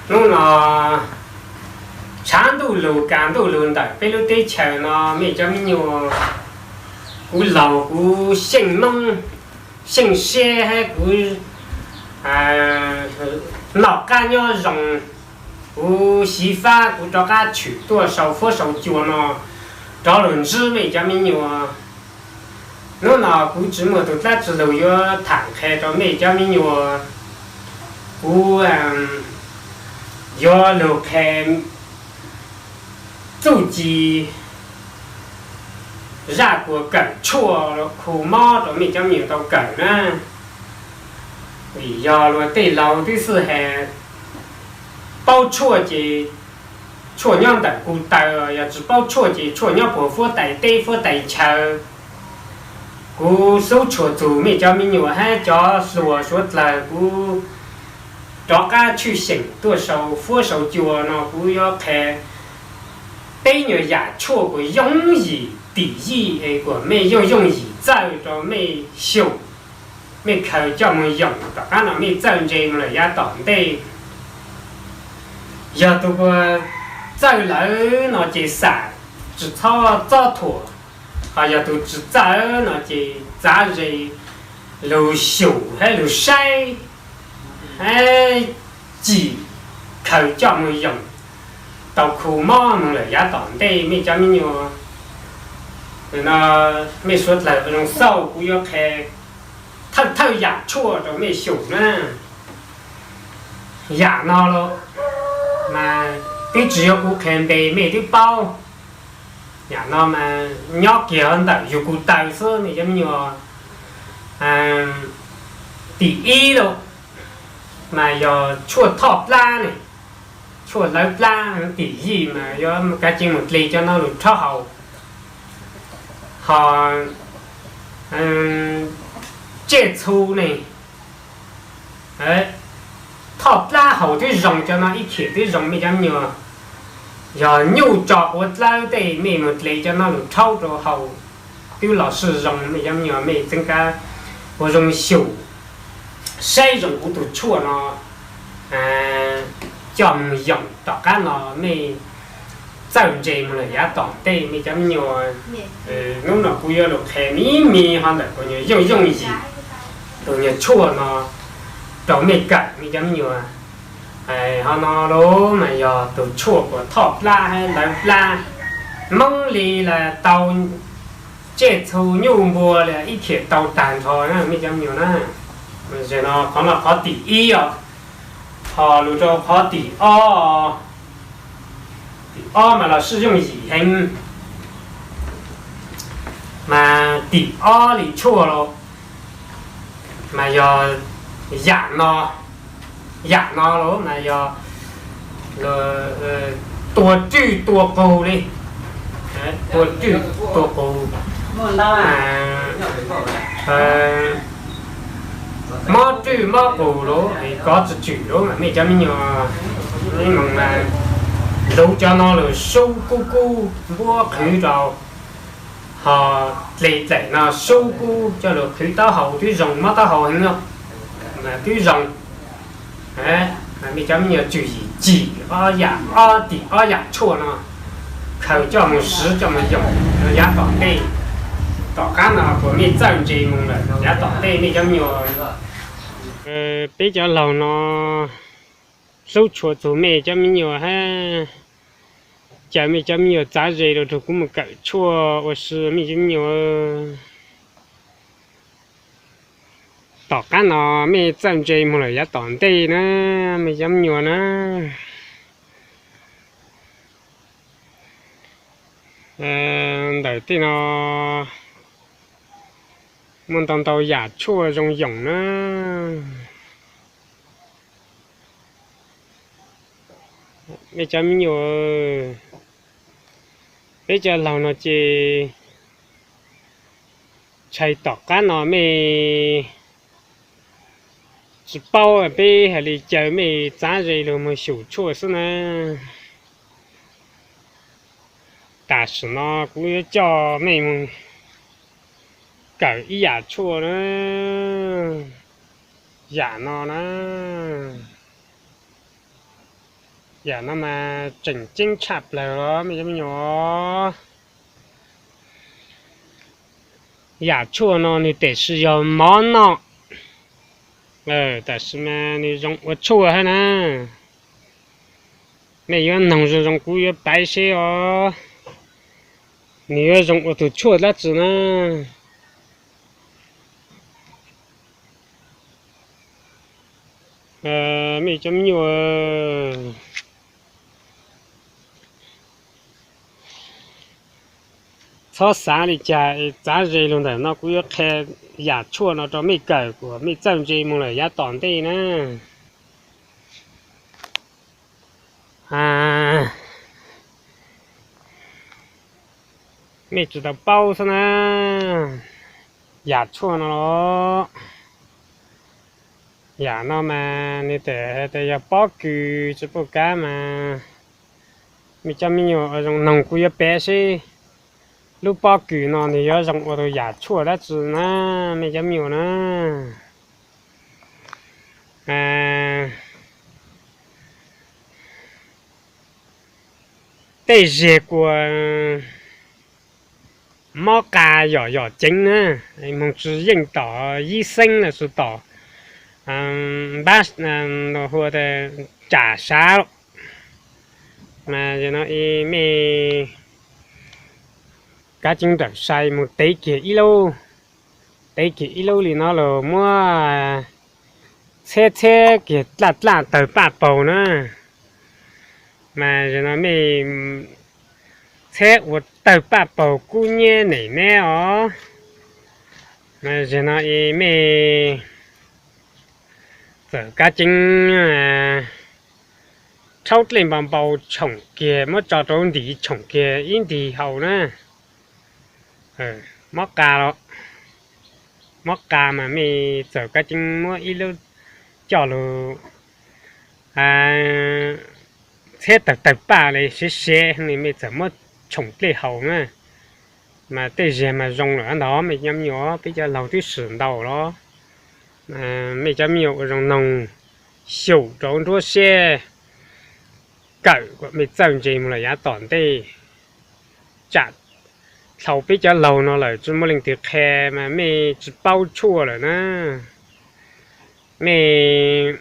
Hnub no tshav ntuj lug, kav ntuj lug ntawm peb lub teb chaws no mej cov me nyuam, kuv laug kuv xyeej Moob, xyeej siab hab kuv noj qab nyob zoo, kuv xyiv fab kuv rov qab tshwm tuaj sau fuab sau cua no rov lug ntsib mej cov me nyuam. Hnub no kuv tsi muaj tug dlaab tsi lug yuav tham qha rua mej cov me nyuam, kuv yuav lug qha txuj ci zaj kuas kawm tshuaj khu mob rua mej cov me nyuam tau kawm na. Vim yog luas tej laug tib xwb has, paub tshuaj ces tshuaj nyob ntawm kuv taw, yog tsi paub tshuaj ces tshuaj nyob puag fuab tais teb fuab tais chaw. Kuv xub tshua txug mej cov me nyuam hab cov hluas suav dlawg, kuv rov qab tshwj xeem tuaj sau fuab sau cua no kuv yuav qha peb nyuas yam tshuaj kuas yooj yim tim yij es kuas mej yooj yooj yim txawj rua mej xyoom, mej khaws coj moog yoom, tom qab no mej txawj ntse moog lawm yav tom ntej. Yog tug kuas txawj lawm no ces xam tsi txhob txob thuam, ho yog tug tsi txawj no ces txav ze lug xyum hab lug saib hab cim khaws coj moog yoom tau khu mob moog lawm yav tom ntej mej cov me nyuam. No mej suav dlawg zoo xauj kuv yuav qha thawj thawj yam tshuaj rua mej xyum na. Yam no los mas twb tsi yuav kuv qha npe mej twb paub. Yam no mas nyob kiag ntawm yug kuv taw xwb mej cov me nyuam. Tim ib los mas yog tshuaj thoj plab ne, tshuaj lawv plab. Tim yij mas yuav kav ceev moog dle cov no lug rhaub haus. Ho tsiaj txhu ne, thoj plab haus twb zoo, cov no ib chim twb zoo mej cov me nyuam. Yog nyuj tso quav dlawb tej mej moog dle cov no lug rhaub rau haus twb los sw zoo mej cov me nyuam. Mej txeev kav ua zoo xyum saib zoo kuv tug tshuaj no coj moog yoom, tom qab no mej txawj ntse moog lawm yav tom ntej mej cov me nyuam. Hnub no kuv yuav lug qha me me ho ntawm kuas nyuas yooj yooj yim, tug nyuas tshuaj no rau mej kawm mej cov me nyuam. Ho no los mas yog tug tshuaj kuas thoj plab hab lawv plab. Moob li las tau, tsiaj txhu nyuj npua li ib chim tau tag nrho na mej cov me nyuam na. Zag no qhov no qhov tim ib os, ho lug rau qhov tim ob. Tim ob mas los sib yooj yim heev. Mas tim ob li tshuaj los mas yog yam no, yam no los mas yog tua rwj tua qus li, tua rwj tua qus, mob rwj mob qus los kov tsi tswm los mas mej cov me nyuam, ib moog mas luv cov no lug sub kub kub npuab qhwv rau, ho dle dlaim no sub kub coj lug qhwv taub hau twb zoo, mob taub hau heev no mas twb zoo. Mej cov me nyuam tswm yim cim ob yam, ob tim ob yam tshuaj no khaws coj moog swv coj moog yoom yav tom ntej. Tom qab no kuas mej txawj ntse moog lawm yav tom ntej mej cov me nyuam. Peb cov laug no xub tshua txug mej cov me nyuam hab caw mej cov me nyuam txav ze rua rug kuv moog kawm tshuaj ua si mej cov me nyuam. Tom qab no mej txawj ntse moog lawm yav tom ntej na, mej cov me nyuam na. Ntawm tej no muaj ntau ntau yam tshuaj zoo yoom na. Mej cov me nyuam, peb cov laug no ces ntshai tom qab no mej tsi paub, peb has le caw mej txav ze lug moog xyum tshuaj xwb na. Tam sim no kuv yuav coj mej moog kawm ib yam tshuaj na, yam no na. Yam no mas tseem ceeb tshaj plaws los mej cov me nyuam. Yam tshuaj no nws tam sim yog mov noj, tam sim mas nws zoo ua tshuaj hab na. Mej yuav noog zoo zoo kuv yuav paiv seb os, nws yuav zoo ua tus tshuaj dlaab tsi na. Mej cov me nyuam, txhob xav li cas, txav ze lug ntawm no kuv yuav qha yam tshuaj no rau mej kawm kuas mej txawj ntse moog lawm yav tom ntej na. Mej tsi tau paub xwb na, yam tshuaj no los. Yam no mas nws tam tas yog pob kws tsi puj kab mas, mej cov me nyuam ua zoo noog kuv yuav paiv seb lub pob kws no nws yuav zoo ua tus yam tshuaj dlaab tsi na, mej cov me nyuam na. Tej zag kuas mob qa yom yom ceev na, moog tsi yeej tom yib xeeb los sis tom npab, hu tas tsam sav lawm. Mas yog no mej kav ceev nrawm sai moog tev kiag ib lub, tev kiag ib lub li no los muab txheb txheb kiag dlaj dlaj tawg paj paug na. Mas yog no mej txheb ua tawg paj paug kub nyab nem neb os. Mas yog no mej txawm kav ceev rhaub dlej npau npau tshoom kiag muab tso rau ntim tshoom kiag ib ntim haus na. Mob qa los, mob qa mas mej txawm kav ceev muab ib lub coj lug txheb tawg tawg paj li siav siav li mej txawm muab tshoom dlej haus na. Mas tej zag mas zoo lawm ntag mej cov me nyuam, peb cov laug twb swm ntau los. Mej cov me nyuam ua zoo noog xyaum rau nruab siab kawm kuas mej txawj ntse moog lawm yav tom ntej. Tsam dlhau peb cov laug no lawm tsi muaj leej twg qha mas mej tsi paub tshuaj lawm na. Mej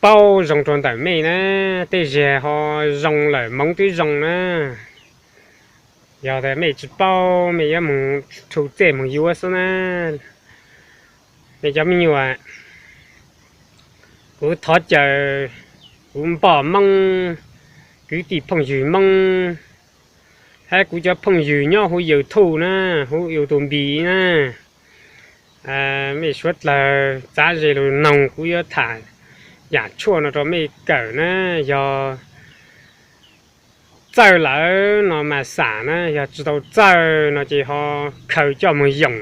paub zoo rau ntawm mej na, tej zag ho zoo lawm moov twb zoo na. Yog tas mej tsi paub mej yuav moog rhu txej moog yuav xwb na. Mej cov me nyuam, kuv thov caw kuv npoj Moob, kwv tij phooj ywg Moob, hab kuv cov phooj ywg nyob huv YouTube na, huv YouTube na, mej suav dlawg txav ze lug noog kuv yuav tham yam tshuaj no rau mej kawm na. Yog txawj lawm no mas xam na, yog tsi tau txawj no ces ho khaws coj moog yoom,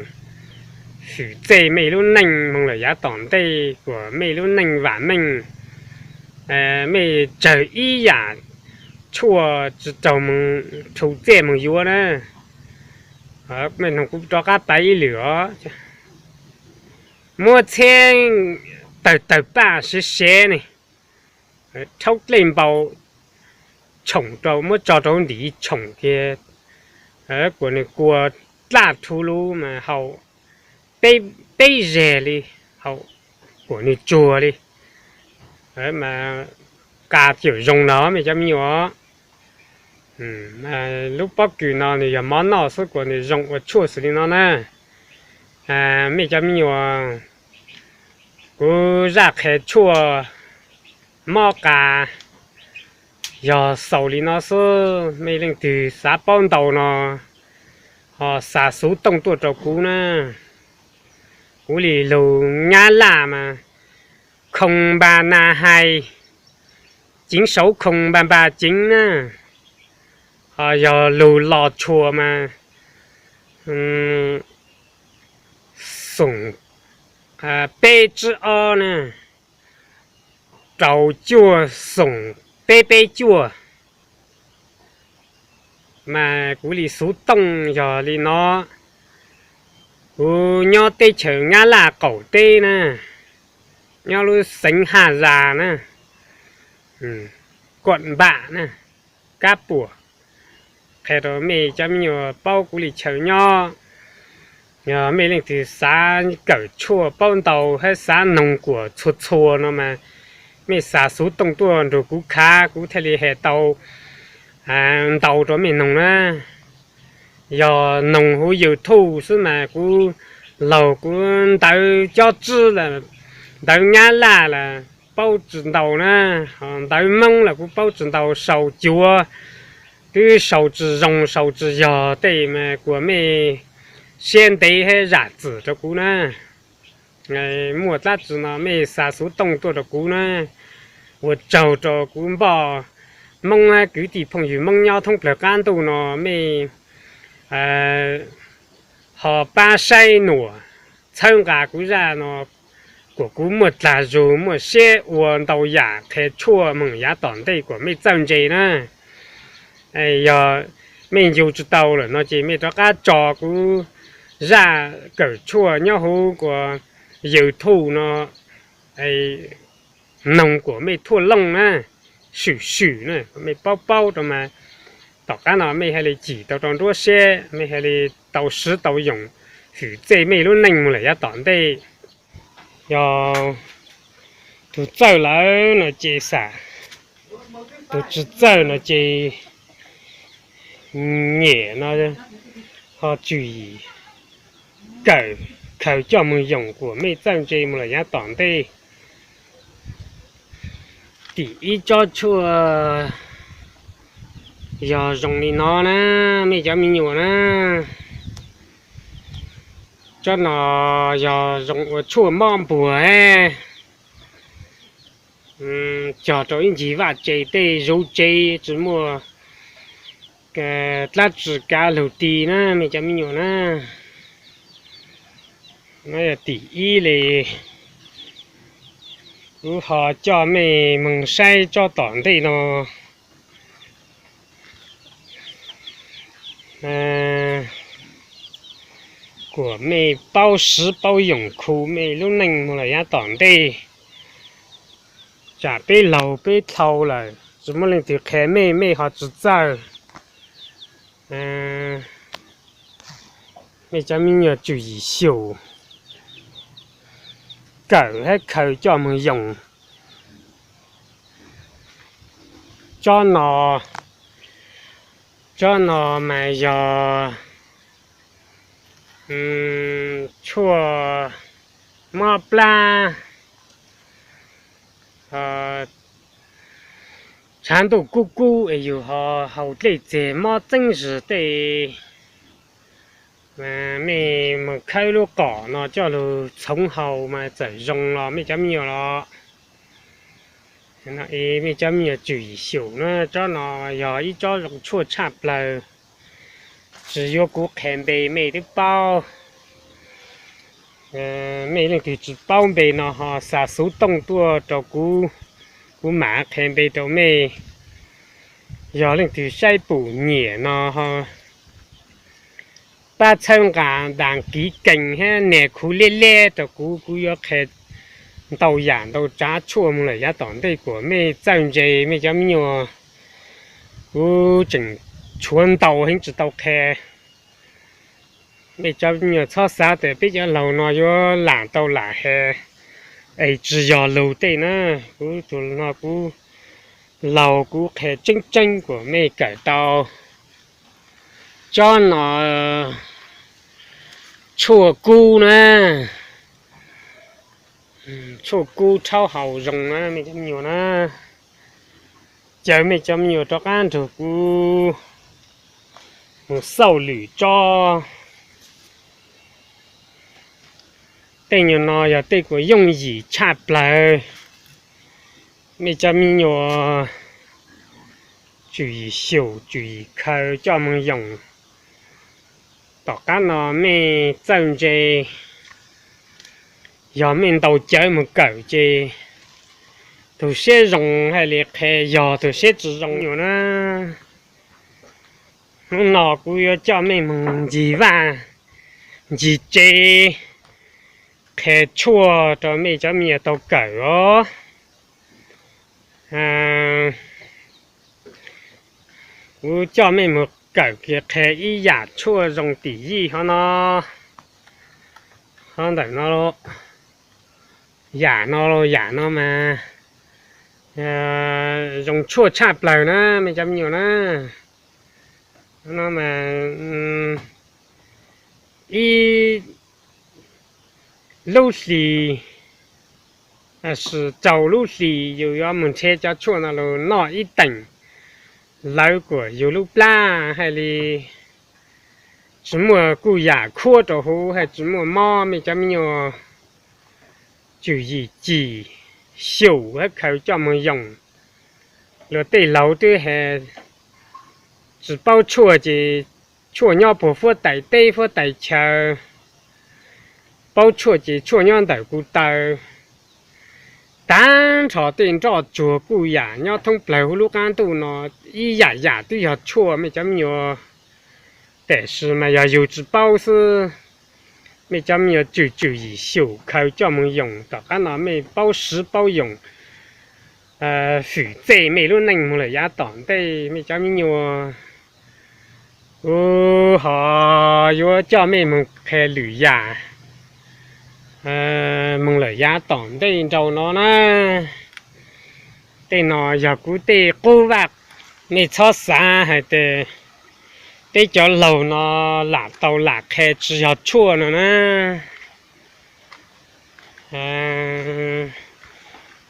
fwm txej mej lub neej moog lawm yav tom ntej kuas mej lub neej vam meej, mej tsawg ib yam tshuaj tsi raug moog rhu txej moog yuav na. Mej noog kuv rov qab paiv ib lwm os. Muab txheb tawg tawg paj siav siav ne, rhaub dlej npau tshoom rau, muab tso rau ntim tshoom kiag, kuas nws kua dlaj rhu lub mas haus peb zag li, haus kuas nws tsuag li, mas qa cawm zoo no mej cov me nyuam. Lub pob kws no nws yog mov noj xwb kuas nws zoo ua tshuaj xws li no na. Mej cov me nyuam, kuv zaj qha tshuaj mob qa yog xaus li no xwb. Mej leej twg xav paub ntau no ho xa xuv tooj tuaj rau kuv na. Kuv li lug Nyab Laj mas khoo npa na hais, ceev sauv khoo npa npa ceev na. Ho yog lug Los Tsuas mas xoom peb tsib ob na, rau cuaj xoom peb peb cuaj. Mas kuv li xuv tooj yog li no. Kuv nyob teb chaws Nyab Laj qaum teb na, nyob lub xeev Haj Zas na. Kuam npam na, kab puam. Qhia rau mej cov me nyuam paub kuv li chaw nyob. Yog mej leej twg xav kawm tshuaj paub ntau hab xav noog kuam txhua txhua no mas mej xa xuv tooj tuaj nrug kuv khav, kuv thiaj li has tau ntau rau mej noog na. Yog noog huv YouTube xwb mas kuv laug kuv ntawv cob tsib lawm, ntawv nyab laj lawm paub tsi ntau na, ho ntawv Moob lawm kuv paub tsi ntau, sau cuav twb sau tsi zoo sau tsi yog tej mas kuas mej siab ntev hab zam txim rau kuv na. Muaj dlaab tsi no mej xa xuv tooj tuaj rau kuv na. Ua tsaug rau kuv npoj Moob hab kwv tij phooj ywg Moob nyob thoob plawg qab ntuj no mej ho pab saib nuam txhawb nqa kuv zaj no, kuas kuv muaj dlaag zug muaj siab ua ntau yam qhia tshuaj moog yav tom ntej kuas mej txawj ntse na. Yog mej ncu tsi tau lawm no ces mej rov qab tso kuv zaj kawm tshuaj nyob huv kuas YouTube no noog kuas mej thuaj looj na, swm swm na, mej paub paub rau mas tom qab no mej haj li cim tau rau nruab siab, mej haj li tau swv tau yoom hwm txij mej lub neej moog lawm yav tom ntej. Yog tug txawj lawm no ces xam, tug tsi txawj no ces nyem no ho tswm yim kawm khaws coj moog yoom kuas mej txawj ntse moog lawm yav tom ntej. Tim ib tsob tshuaj yog zoo li no na, mej cov me nyuam na. Tsob no yog zoo ua tshuaj mob npuag, cog rau ib ncig vaj tsev tej zuv tsev tsi muaj dlaab tsi kav lug ti na mej cov me nyuam na. Nov yog tim ib le, kuv ho coj mej moog saib tsob tom ntej no kuas mej paub swv paub yoom khu mej lub neej moog lawm yav tom ntej. Tsam peb laug peb dlhau lawm tsi muaj leej twg qha mej, mej ho tsi txawj. Mej cov me nyuam tswm yim xyum kawm hab khaws coj moog yoom. Tsob no, tsob no mas yog tshuaj mob plab, tshav ntuj kub kub es yug ho haus dlej txiag mob txeeb zig tej, mej moog khawb lub qom no coj lug txhoov haus mas txawm zoo los mej cov me nyuam los. Mej cov me nyuam tswm yim xyum na, tsob no yog ib tsob zoo tshuaj tshaj plawg, tsi yuav kuv qha npe mej twb paub. Mej leej twg tsi paub npe no ho xa xuv tooj tuaj rau kuv, kuv mam qha npe rau mej. Yog leej twg saib pum nyiam no ho pab txhawb nqa, das kiv kees hab nias khuv liab liab rau kuv, kuv yuav qha ntau yam ntau tsav tshuaj moog lawm yav tom ntej kuas mej txawj ntse mej cov me nyuam. Kuv tseem tshuav ntau heev tsi tau qha. Mej cov me nyuam txhob xav tas peb cov laug no yuav lam tau lam has es tsi yog lug tej na. Kuv tug no kuv laug kuv qha tseeb tseeb kuas mej kawm tau. Tsob no tshuaj kub na, tshuaj kub rhaub haus zoo na mej cov me nyuam na. Caw mej cov me nyuam rov qab nrug kuv mus xauj lwm tsob. Tej nyuag no yog tej kuas yooj yim tshaj plawg. Mej cov me nyuam tswm yim xyum tswm yim khaws coj moog yoom. Tom qab no mej txawj ntse, yog mej ntaus cawv moog kawm ces tug siab zoo haj li qha, yog tug siab tsi zoo nyuam na. Hnub no kuv yuav coj mej moog ncig vaj ncig tsev qha tshuaj rau mej cov me nyuam tau kawm os. Kuv coj mej mus kawm kiag qha ib yam tshuaj zoo tim yij hov no, hov ntawm no, yam no, yam no mas zoo tshuaj tshaj plaws na mej cov me nyuam na. No mas ib lub hlis, rau lub hlis yus yuav mus nrhiav cov tshuaj no los noj ib teem, lawv kuas yus lub plab hais li tsis muaj kuj yam khuab rau huv, hais tsis muaj mob, mej cov me nyuam, tswm yim cim xyum hab khaws coj moog yoom. Luag tej laug twb has tsis paub tshuaj ces tshuaj nyob puag fuab tais teb fuab tais chaw, paub tshuaj ces tshuaj nyob ntawm kuv taw. Tag nrho tej nroj tsuag kuj yam nyob thoob plawg huv lub qab ntuj no, ib yam yam twb yog tshuaj mej cov me nyuam. Tam sis mas yog yus tsis paub xwb, mej cov me nyuam, tswm tswm yim xyum khaws coj moog yoom, tom qab no mej paub siv paub yoom, fwm txej mej lub neej moog lawm yav tom ntej mej cov me nyuam. Kuv ho yuav coj mej moog qha lwm yam moog lawm yav tom ntej nrau no na. Tej no yog kuv tej qub vaj, mej txhob xav hais tias peb cov laug no lam tau lam qha tsis yog tshuaj no na.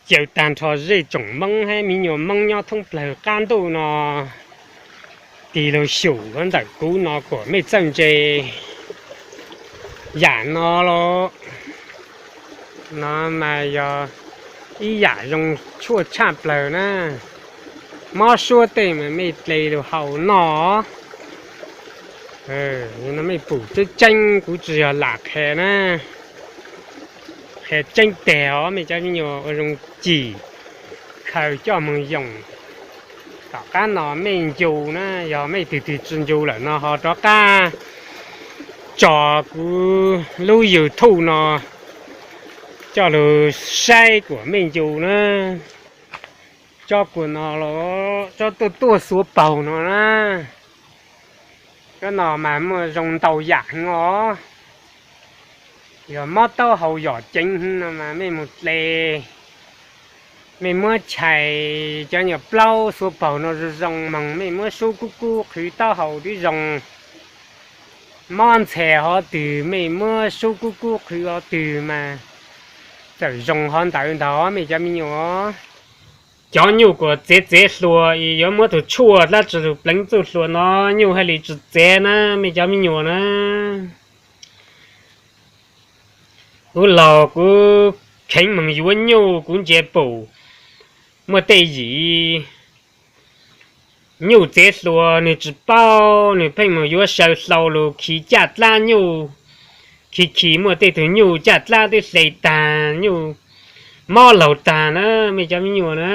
Caw tag nrho zej tsoom Moob hab me nyuam Moob nyob thoob plawg qab ntuj no tig lug xyum ntawm kuv no kom mej txawj ntse. Yam no los, no mas yog ib yam zoo tshuaj tshaj plaws na. Mob suab tej mas mej dle lug haus noj. No mej pum tseeb tseeb, kuv tsis yog lam qha na, qha tseeb tag os mej cov me nyuam, ua zoo cim khaws coj moog yoom. Tom qab no mej ncu na, yog mej tug twg tsis ncu lawm no ho rov qab tso kuv lub YouTube no coj lug saib kuas mej ncu na. Tsob kuas no los tsob tuaj tuaj xuav paug no na. Tsob no mas muaj zoo ntau yam heev os. Yog mob taub hau yom ceev no mas mej mus dle, mej muab chais cov nyuam plaub xuav paug no zoo zoo moog, mej muab sub kub kub qhwv taub hau twb zoo. Mob ntxhais hov twg mej muab sub kub kub qhwv hov twg mas txawm zoo hov ntawd ntag mej cov me nyuam. Cov nyuj kuas txev txev hlua es yuav muab tug tshuaj dlaab tsi lug pleev txuj hlua no nyuj haj li tsis txev na mej cov me nyuam na. Kuv laug kuv kheev moog yuav nyuj kuv nce pum muaj tej yim nyuj txev hlua nwg tsis paub, nwg pheej moog yuav saw hlau lug khi caj dlaab nyuj, khi khi muaj tej tug nyuj caj dlaab twb hle tag, nyuj mob laug tag na mej cov me nyuam na.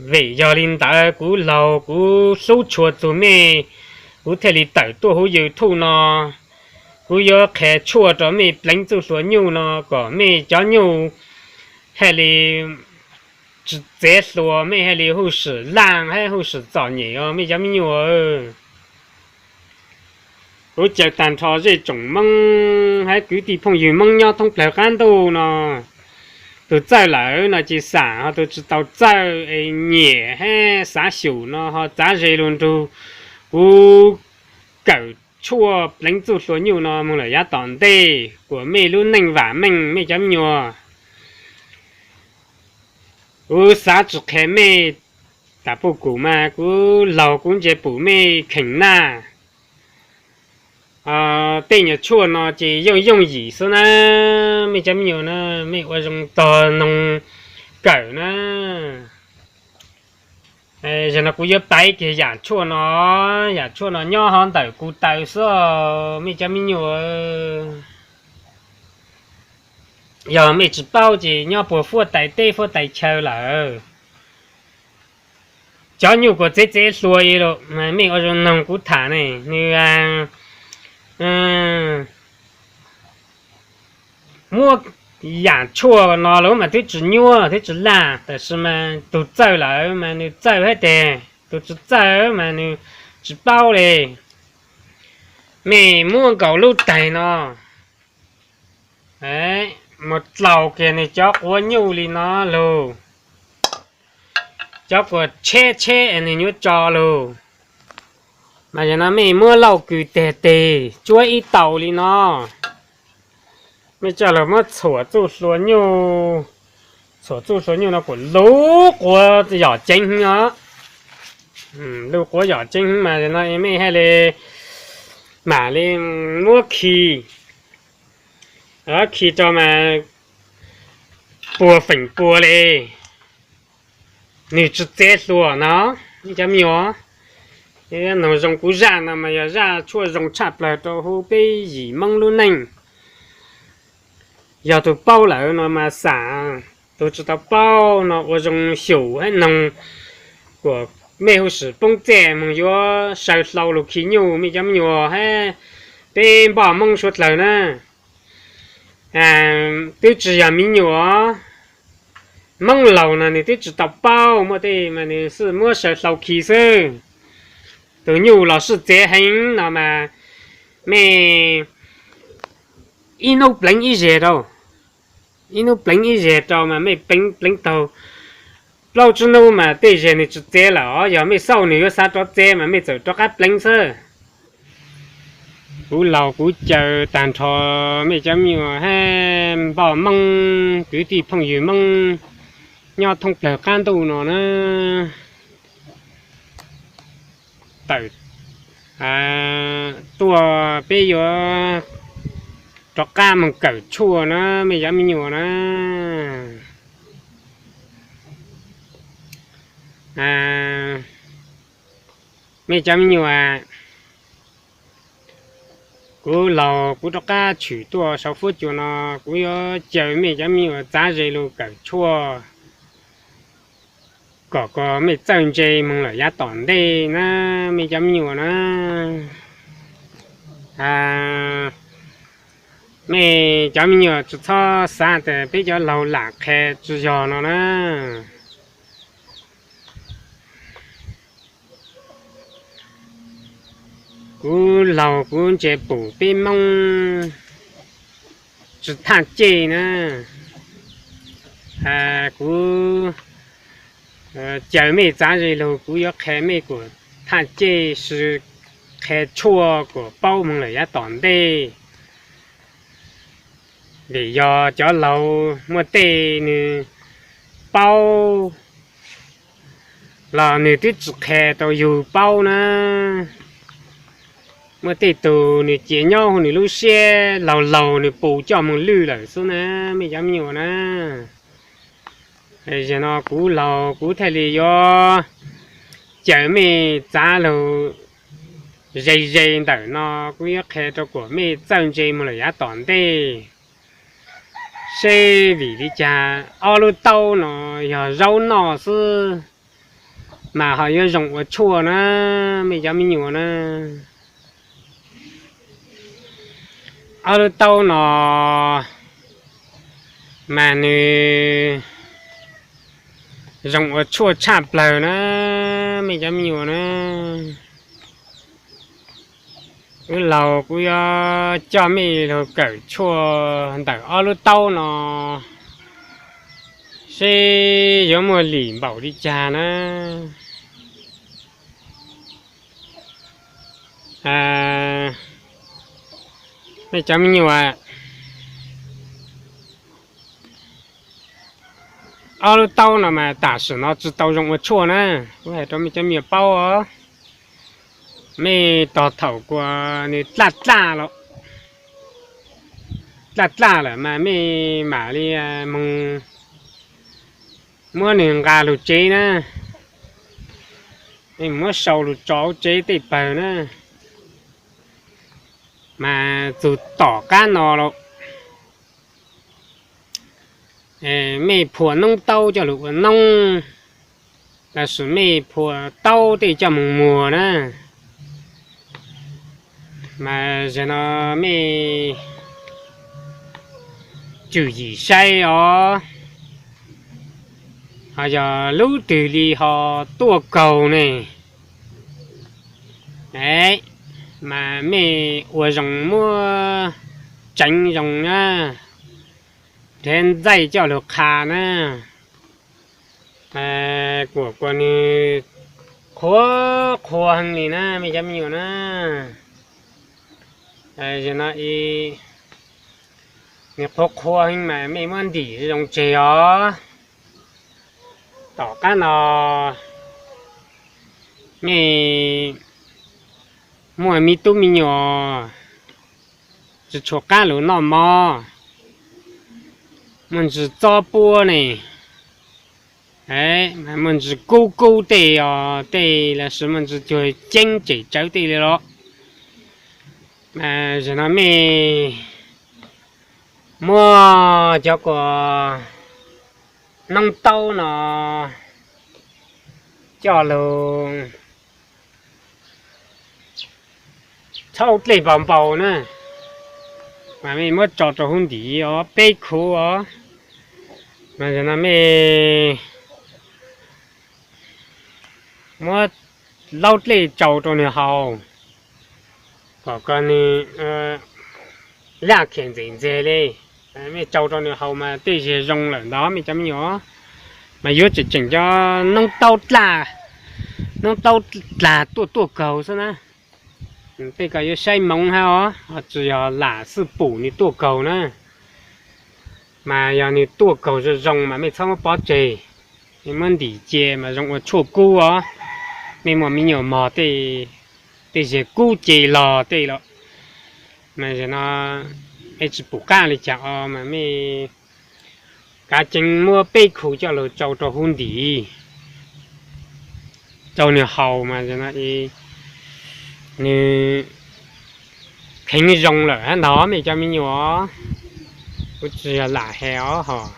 Vim yog li ntawd kuv laug kuv hlub tshua txug mej, kuv thiaj li tawm tuaj huv YouTube no. Kuv yuav qha tshuaj rau mej pleev txuj hlua nyuj no kom mej cov nyuj haj li tsis txev hlua, mej haj li huj sim laaj hab huj sim txom nyem os mej cov me nyuam. Kuv caw tag nrho zej tsoom Moob hab kwv tij phooj ywg Moob nyob thoob plawg qab ntuj no, tug txawj lawm no cia xam, ho tug tsis tau txawj es nyiam hab xav xyum no ho txav ze lug nrug kuv kawm tshuaj pleev txuj hlua nyuj no moog lawm yav tom ntej kuas mej lub neej vam meej mej cov me nyuam. Kuv xav tsis qha mej, tam puj kum mas kuv laug kuv nce pum mej kheem naj. Tej nyuag tshuaj no ces yooj yooj yim xwb na, mej cov me nyuam na, mej ua zoo tog noog kawm na. Zaum no kuv yuav piav kiag yam tshuaj no, yam tshuaj no nyob hov ntawm kuv taw xwb, mej cov me nyuam. Yog mej tsis paub ces nyob puag fuab tais teb fuab tais chaw lawm. Cov nyuj kuas txev txev hlua lug, mej ua zoo noog kuv tham ne, nwg muab Yam tshuaj no lawm mas twb tsis nyuaj twb tsis laj, tab sis mas tus txawj lawm mas nws txawj thiab tes, tus tsis txawj mas nws tsis paub li. Mej muab nkaus lub taig no, mus dlaus kiag nws cov quav nyuj li no lug, cov quav tsheb tsheb es nws nyuaj tso lug. Mas yog no mej muab lauj kws teg teg tsuab ib taus li no, mej coj lug muab txhuam txuj hlua nyuj, txhuam txuj hlua nyuj no kuas lub quav yom ceev os. Lub quav yom ceev mas no mej thiaj li mam li muab khi, khi rau mas puag feem pua li, nws tsis txev hlua no. Cov me nyuam, noog zoo kuv zaj no mas yog zaj tshuaj zoo tshaj plawg rau huv peb yim Moob lub neej. Yog tus paub lawm no mas xam, tus tsis tau paub no ua zoo xyum hab noog kuas mej huv sim poob txej moog yuav saw hlau lug khi nyuj mej cov me nyuam hab peb npoj Moob suav dlawg na. Twb tsis yog me nyuam, Moob laug no nws twb tsis tau paub, muaj tej mas nws xwb muab saw hlau khi xwb. Tus nyuj los sib txev heev no mas mej ib nub pleev ib zes rau, ib nub pleev ib zes rau mas mej pleev pleev taug plaub tsib nub mas tej zes nws tsis txev lawm os. Yog mej xauj nws yuav xav rov txev mas mej txawm rov qab pleev xwb. Kuv laug kuv caw tag nrho mej cov me nyuam hab npoj Moob kwv tij phooj ywg Moob nyob thoob plawg qab ntuj no na, tawm tuaj peb yuav rov qab moog kawm tshuaj na mej cov me nyuam na. Mej cov me nyuam, kuv laug kuv rov qab tshwm tuaj sau fuab cua no, kuv yuav caw mej cov me nyuam txav ze lug kawm tshuaj kom kom mej txawj ntse moog lawm yav tom ntej na mej cov me nyuam na. Mej cov me nyuam tsis txhob xav tas peb cov laug lam qha tsis yog no na. Kuv laug kuv ntsia pum peb Moob tsis thaj cej na. Kuv caw mej txav ze lug kuv yuav qha mej kuas thaj cej, qha tshuaj kuas paub moog lawm yav tom ntej. Vim yog cov laug muaj tej nws paub los nws twb tsis qha rau yug paub na. Muaj tej tug nws cia nyob huv nws lub siab, laug laug nws pus coj moog lwj lawm xwb na mej cov me nyuam na. Zag no kuv laug kuv thiaj li yuav caw mej txav lug ze ze ntawm no, kuv yuav qha rau kuas mej txawj ntse moog lawm yav tom ntej. Seb vim li cas ob lub taub no yog zaub noj xwb mas ho yuav zoo ua tshuaj na mej cov me nyuam na. Ob lub taub no mas nws zoo ua tshuaj tshaj plawg na mej cov me nyuam na. Kuv laug kuv yuav coj mej lug kawm tshuaj ntawm ob lub taub no seb yuav muaj lim npaum li cas na. Mej cov me nyuam, ob lub taub no mas tam sim no tsis tau zoo ua tshuaj na. Kuv hais rau mej cov me nyuam paub os, mej tog thaum kuas nws dlaj dlaj los, dlaj dlaj lawm mas mej mam li moog muab nws nqa lug tsev na, mej muab sau lug tso hauv tsev tej pawg na, mas txug tom qab no los mej phua noob taub coj lug ua noob, los sis mej phua taub tej coj moog muag na. Mas zag no mej tswm yim saib os, ho yog lub twg li ho tuaj kaug ne. Mas mej ua zoo muab tseev zoo na, thiab ntxaij coj lug qha na. Kuam kuas nwg qhuav qhuav heev li na mej cov me nyuam na. Zaum no nws qhuav qhuav heev mas mej muab ntim zoo tseg os. Tom qab no mej muaj me tub me nyuam tsi tshua qab lug noj mov, muaj ntsis txob puab ne, muaj ntsis kub kub tej os, tej los sis muaj ntsis cuag ceeb tsem tsawv tej li los, zaum no mej muab cov kuas noob taub no coj lug txhawb dlej npau npau na, mas mej muab tso rau huv ntim os, peb khuv os, mas zaum no mej muab laub dlej tsau rau nwg haus, kom ko nwg laj khiav ntxev ntxeg li. Mej tsau rau nwg haus mas tej zag zoo lawm ntawd mej cov me nyuam, mas yuav tseem tseem cov noob taub dlaj, noob taub dlaj tuaj tuaj kaug xwb na. Tej ko yuav saib moov hab os, ho tsi yog lam xwb pum nwg tuaj kaug na. Mas yog nwg tuaj kaug zoo zoo mas mej txhob muab pov tseg, mej muab ntim cia mas zoo ua tshuaj kub os. Mej muaj me nyuam mog tej, tej zag kub ce log tej los, mas zaum no mej tsi pum qab li cas os mas mej kav ceev muab peb khu coj lug tsau rau huv ntim, tsau nwg haus mas zaum no nwg kheev zoo lawm hab ntawd mej cov me nyuam. Kuv tsi yog lam has os hos,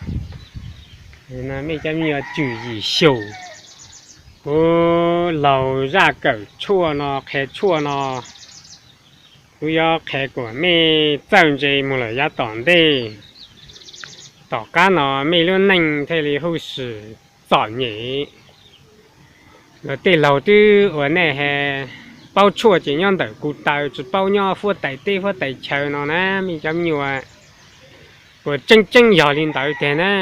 mej cov me nyuam tswm yim xyum, kuv laug zaj kawm tshuaj no, qha tshuaj no, kuv yuav qha kuas mej txawj ntse moog lawm yav tom ntej. Tom qab no mej lub neej thiaj li huj sim txom nyem. Luag tej laug twb ua nej has, paub tshuaj ces nyob ntawm kuv taw, tsi paub nyob huab tais teb huab tais chaw no na mej cov me nyuam. Kuas tseeb tseeb yog li ntawd tag na.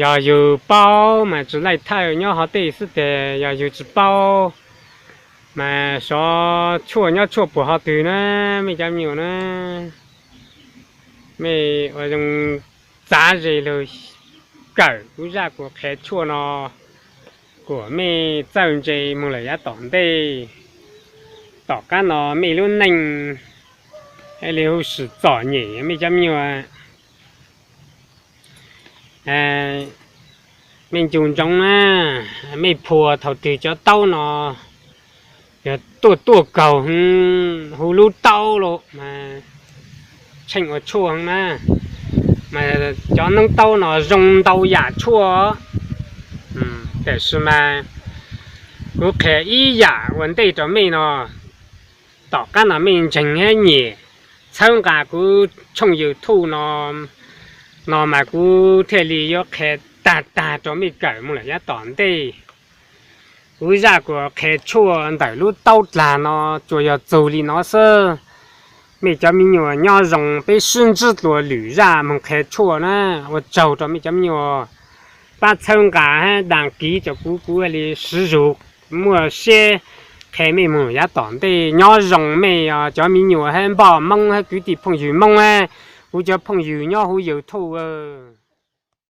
Yog yug paub mas tsi laij thawj nyob hov tej xwb tag, yog yug tsi paub mas xyov tshuaj nyob tshuaj puag hov twg na mej cov me nyuam na. Mej ua zoo txav ze lug kawm kuv zaj kuas qha tshuaj no, kuas mej txawj ntse moog lawm yav tom ntej. Tom qab no mej lub neej thiaj li huj sim txom nyem mej cov me nyuam. Mej ncu ntsoov na, mej phua thaum twg cov taub no yog tuaj tuaj kaug hu lub taub lawm mas tsheej ua tshuaj na, mas cov noob taub no zoo ntau yam tshuaj. Tiam sis mas kuv qha ib yam ua ntej rau mej no, tom qab no mej ntseeg hab nyiam txhawb nqa kuv tshooj YouTube no, no mas kuv thiaj li yuav qha tag tag rau mej kawm moog lawm yav tom ntej. Kuv zaj kuas qha tshuaj ntawm lub taub dlag no tsuas yog txug li no xwb. Mej cov me nyuam nyob zoo, peb sib ntsib dlua lwm zaj moog qha tshuaj na. Ua tsaug rau mej cov me nyuam pab txhawb nqa hab dag kiv rau kuv, kuv thiaj li siv zug muaj siab qha mej moog yav tom ntej. Nyob zoo mej cov me nyuam hab npoj Moob hab kwv tij phooj ywg Moob hab kuv cov phooj ywg nyob huv YouTube.